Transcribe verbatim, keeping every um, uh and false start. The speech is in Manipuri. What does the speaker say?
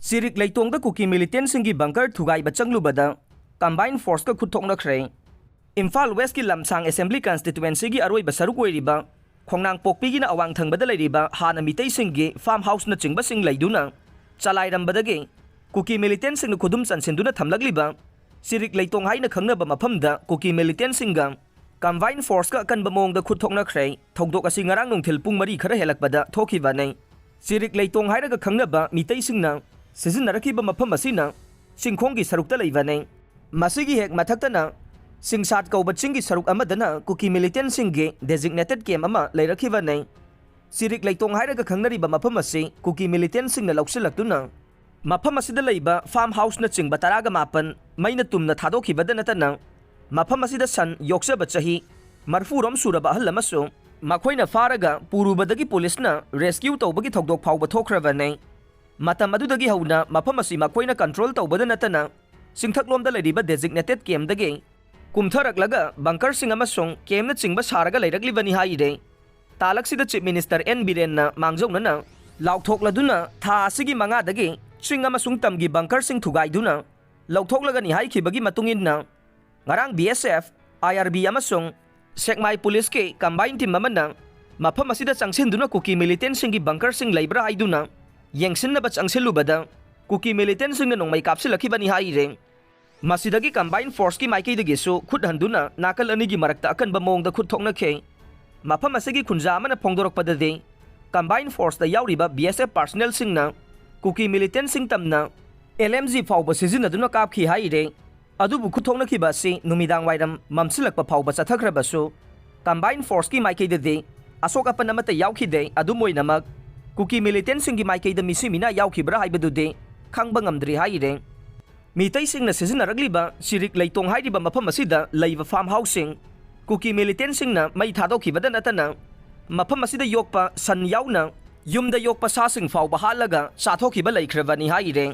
ꯆꯤꯔꯤꯛ ꯂꯩꯇꯣꯡꯗ ꯀꯨꯀꯤ ꯃꯤꯂꯤꯇꯦꯟꯁꯤꯡꯒꯤ ꯕꯪꯀꯔ ꯊꯨꯒꯥꯏꯕ ꯆꯪꯂꯨꯕꯗ ꯀꯝꯕꯥꯏꯟ ꯐꯣꯔꯁꯀ ꯈꯨꯠ ꯊꯣꯛꯅꯈ꯭ꯔꯦ꯫ ꯏꯝꯐꯥꯜ ꯋꯦꯁꯀꯤ ꯂꯝꯁꯥꯡ ꯑꯦꯁꯦꯝꯕ꯭ꯂꯤ ꯀꯟꯁꯇꯤꯇ꯭ꯋꯦꯟꯁꯤꯒꯤ ꯑꯔꯣꯏꯕ ꯁꯔꯨꯛ ꯑꯣꯏꯔꯤꯕ ꯈꯣꯡꯅꯥꯡꯄꯣꯛꯄꯤꯒꯤꯅ ꯑꯋꯥꯡ ꯊꯪꯕꯗ ꯂꯩꯔꯤꯕ ꯍꯥꯟꯅ ꯃꯤꯇꯩꯁꯤꯡꯒꯤ ꯐꯥꯔꯝ ꯍꯥꯎꯁꯅꯆꯤꯡꯕꯁꯤꯡ ꯂꯩꯗꯨꯅ ꯆꯂꯥꯏꯔꯝꯕꯗꯒꯤ ꯀꯨꯀꯤ ꯃꯤꯂꯤꯇꯦꯟꯁꯤꯡꯅ ꯈꯨꯗꯨꯝ ꯆꯟꯁꯤꯟꯗꯨꯅ ꯊꯝꯂꯛꯂꯤꯕ ꯆꯤꯔꯤꯛ ꯂꯩꯇꯣꯡ ꯍꯥꯏꯅ ꯈꯪꯅꯕ ꯃꯐꯝꯗ ꯀꯨꯀꯤ ꯃꯤꯂꯤꯇꯦꯟꯁꯤꯡꯒ ꯀꯝꯕꯥꯏꯟ ꯐꯣꯔꯁꯀ ꯑꯀꯟꯕ ꯃꯑꯣꯡꯗ ꯈꯨꯠ ꯊꯣꯛꯅꯈ꯭ꯔꯦ꯫ ꯊꯧꯗꯣꯛ ꯑꯁꯤ ꯉꯔꯥꯡ ꯅꯨꯡꯊꯤꯜ ꯄꯨꯡ ꯃꯔꯤ ꯈꯔ ꯍꯦꯜꯂꯛꯄꯗ ꯊꯣꯛꯈꯤꯕꯅꯤ꯫ ꯆꯤꯔꯤꯛ ꯂꯩꯇꯣꯡ ꯍꯥꯏꯔꯒ ꯈꯪꯅꯕ ꯃꯤꯇꯩꯁꯤꯡꯅ ꯁꯤꯖꯤꯟꯅꯔꯛꯈꯤꯕ ꯃꯐꯝ ꯑꯁꯤꯅ ꯆꯤꯡꯈꯣꯡꯒꯤ ꯁꯔꯨꯛꯇ ꯂꯩꯕꯅꯤ꯫ ꯃꯁꯤꯒꯤ ꯍꯦꯛ ꯃꯊꯛꯇꯅ ꯁꯤꯡꯁꯥꯠ ꯀꯧꯕ ꯆꯤꯡꯒꯤ ꯁꯔꯨꯛ ꯑꯃꯗꯅ ꯀꯨꯀꯤ ꯃꯤꯂꯤꯇꯦꯟꯁꯤꯡꯒꯤ ꯗꯦꯖꯤꯒꯅꯦꯇꯦꯠ ꯀꯦꯝ ꯑꯃ ꯂꯩꯔꯛꯈꯤꯕꯅꯤ꯫ ꯆꯤꯔꯤꯛ ꯂꯩꯇꯣꯡ ꯍꯥꯏꯔꯒ ꯈꯪꯅꯔꯤꯕ ꯃꯐꯝ ꯑꯁꯤ ꯀꯨꯀꯤ ꯃꯤꯂꯤꯇꯦꯟꯁꯤꯡꯅ ꯂꯧꯁꯤꯜꯂꯛꯇꯨꯅ ꯃꯐꯝ ꯑꯁꯤꯗ ꯂꯩꯕ ꯐꯥꯔꯝ ꯍꯥꯎꯁꯅꯆꯤꯡꯕ ꯇꯔꯥꯒ ꯃꯥꯄꯟ ꯃꯩꯅ ꯇꯨꯝꯅ ꯊꯥꯗꯣꯛꯈꯤꯕꯗ ꯅꯠꯇꯅ ꯃꯐꯝ ꯑꯁꯤꯗ ꯁꯟ ꯌꯣꯛꯆꯕ ꯆꯍꯤ ꯃꯔꯐꯨꯔꯣꯝ ꯁꯨꯔꯕ ꯑꯍꯜ ꯑꯃꯁꯨ ꯃꯈꯣꯏꯅ ꯐꯥꯔꯒ ꯄꯨꯔꯨꯕꯗꯒꯤ ꯄꯨꯂꯤꯁꯅ ꯔꯦꯁꯀ꯭ꯌꯨ ꯇꯧꯕꯒꯤ ꯊꯧꯗꯣꯛ ꯐꯥꯎꯕ ꯊꯣꯛꯈ꯭ꯔꯕꯅꯤ꯫ ꯃꯇꯝ ꯑꯗꯨꯗꯒꯤ ꯍꯧꯅ ꯃꯐꯝ ꯑꯁꯤ ꯃꯈꯣꯏꯅ ꯀꯟꯇ꯭ꯔꯣꯜ ꯇꯧꯕꯗ ꯅꯠꯇꯅ ꯆꯤꯡꯊꯛꯂꯣꯝꯗ ꯂꯩꯔꯤꯕ ꯗꯦꯖꯤꯒꯅꯦꯇꯦꯠ ꯀꯦꯝꯗꯒꯤ ꯀꯨꯝꯊꯔꯛꯂꯒ ꯕꯪꯀꯔꯁꯤꯡ ꯑꯃꯁꯨꯡ ꯀꯦꯝꯅꯆꯤꯡꯕ ꯁꯥꯔꯒ ꯂꯩꯔꯛꯂꯤꯕꯅꯤ ꯍꯥꯏꯔꯦ꯫ ꯇꯥꯂꯛꯁꯤꯗ ꯆꯤꯐ ꯃꯤꯅꯤꯁꯇꯔ ꯑꯦꯟ ꯕꯤꯔꯦꯟꯅ ꯃꯥꯡꯖꯧꯅꯅ ꯂꯥꯎꯊꯣꯛꯂꯗꯨꯅ ꯊꯥ ꯑꯁꯤꯒꯤ ꯃꯉꯥꯗꯒꯤ ꯆꯤꯡ ꯑꯃꯁꯨꯡ ꯇꯝꯒꯤ ꯕꯪꯀꯔꯁꯤꯡ ꯊꯨꯒꯥꯏꯗꯨꯅ ꯂꯧꯊꯣꯛꯂꯒꯅꯤ ꯍꯥꯏꯈꯤꯕꯒꯤ ꯃꯇꯨꯡ ꯏꯟꯅ ꯉꯔꯥꯡ ꯕꯤ ꯑꯦꯁ ꯑꯦꯐ, ꯑꯥꯏ ꯑꯥꯔ ꯕꯤ ꯑꯃꯁꯨꯡ ꯁꯦꯛꯃꯥꯏ ꯄꯨꯂꯤꯁꯀꯤ ꯀꯝꯕꯥꯏꯟ ꯇꯤꯝ ꯑꯃꯅ ꯃꯐꯝ ꯑꯁꯤꯗ ꯆꯪꯁꯤꯟꯗꯨꯅ ꯀꯨꯀꯤ ꯃꯤꯂꯤꯇꯦꯟꯁꯤꯡꯒꯤ ꯕꯪꯀꯔꯁꯤꯡ ꯂꯩꯕ꯭ꯔꯥ ꯍꯥꯏꯗꯨꯅ ꯌꯦꯡꯁꯤꯟꯅꯕ ꯆꯪꯁꯤꯜꯂꯨꯕꯗ ꯀꯨꯀꯤ ꯃꯤꯂꯤꯇꯦꯟꯁꯤꯡꯅ ꯅꯣꯡꯃꯩ ꯀꯥꯞꯁꯤꯜꯂꯛꯈꯤꯕꯅꯤ ꯍꯥꯏꯔꯦ꯫ ꯃꯁꯤꯗꯒꯤ ꯀꯝꯕꯥꯏꯟ ꯐꯣꯔꯁꯀꯤ ꯃꯥꯏꯀꯩꯗꯒꯤꯁꯨ ꯈꯨꯠ ꯍꯟꯗꯨꯅ ꯅꯥꯀꯜ ꯑꯅꯤꯒꯤ ꯃꯔꯛꯇ ꯑꯀꯟꯕ ꯃꯑꯣꯡꯗ ꯈꯨꯠ ꯊꯣꯛꯅꯈꯤ꯫ ꯃꯐꯝ ꯑꯁꯤꯒꯤ ꯈꯨꯟꯖꯥ ꯑꯃꯅ ꯐꯣꯡꯗꯣꯔꯛꯄꯗꯗꯤ ꯀꯝꯕꯥꯏꯟ ꯐꯣꯔꯁꯇ ꯌꯥꯎꯔꯤꯕ ꯕꯤ ꯑꯦꯁ ꯑꯦꯐ ꯄꯥꯔꯁꯅꯦꯜꯁꯤꯡꯅ ꯀꯨꯀꯤ ꯃꯤꯂꯤꯇꯦꯟꯁꯤꯡ ꯇꯝꯅ ꯑꯦꯜ ꯑꯦꯝ ꯖꯤ ꯐꯥꯎꯕ ꯁꯤꯖꯤꯟꯅꯗꯨꯅ ꯀꯥꯞꯈꯤ ꯍꯥꯏꯔꯦ꯫ ꯑꯗꯨꯕꯨ ꯈꯨꯠ ꯊꯣꯛꯅꯈꯤꯕ ꯑꯁꯤ ꯅꯨꯃꯤꯗꯥꯡ ꯋꯥꯏꯔꯝ ꯃꯝꯁꯤꯜꯂꯛꯄ ꯐꯥꯎꯕ ꯆꯠꯊꯈ꯭ꯔꯕꯁꯨ ꯀꯝꯕꯥꯏꯟ ꯐꯣꯔꯁꯀꯤ ꯃꯥꯏꯀꯩꯗꯗꯤ ꯑꯁꯣꯛ ꯑꯄꯟ ꯑꯃꯠꯇ ꯌꯥꯎꯈꯤꯗꯦ꯫ ꯑꯗꯨꯝ ꯑꯣꯏꯅꯃꯛ ꯀꯨꯀꯤ ꯃꯤꯂꯤꯇꯦꯟꯁꯤꯡꯒꯤ ꯃꯥꯏꯀꯩꯗ ꯃꯤꯁꯤ ꯃꯤꯅꯥ ꯌꯥꯎꯈꯤꯕ꯭ꯔꯥ ꯍꯥꯏꯕꯗꯨꯗꯤ ꯈꯪꯕ ꯉꯝꯗ꯭ꯔꯤ ꯍꯥꯏꯔꯦ꯫ ꯃꯤꯇꯩꯁꯤꯡꯅ ꯁꯤꯖꯤꯟꯅꯔꯛꯂꯤꯕ ꯆꯤꯔꯤꯛ ꯂꯩꯇꯣꯡ ꯍꯥꯏꯔꯤꯕ ꯃꯐꯝ ꯑꯁꯤꯗ ꯂꯩꯕ ꯐꯥꯔꯝ ꯍꯥꯎꯁꯁꯤꯡ ꯀꯨꯀꯤ ꯃꯤꯂꯤꯇꯦꯟꯁꯤꯡꯅ ꯃꯩ ꯊꯥꯗꯣꯛꯈꯤꯕꯗ ꯅꯠꯇꯅ ꯃꯐꯝ ꯑꯁꯤꯗ ꯌꯣꯛꯄ ꯁꯟ ꯌꯥꯎꯅ ꯌꯨꯝꯗ ꯌꯣꯛꯄ ꯁꯥꯁꯤꯡ ꯐꯥꯎꯕ ꯍꯥꯠꯂꯒ ꯆꯥꯊꯣꯛꯈꯤꯕ ꯂꯩꯈ꯭ꯔꯕꯅꯤ ꯍꯥꯏꯔꯦ꯫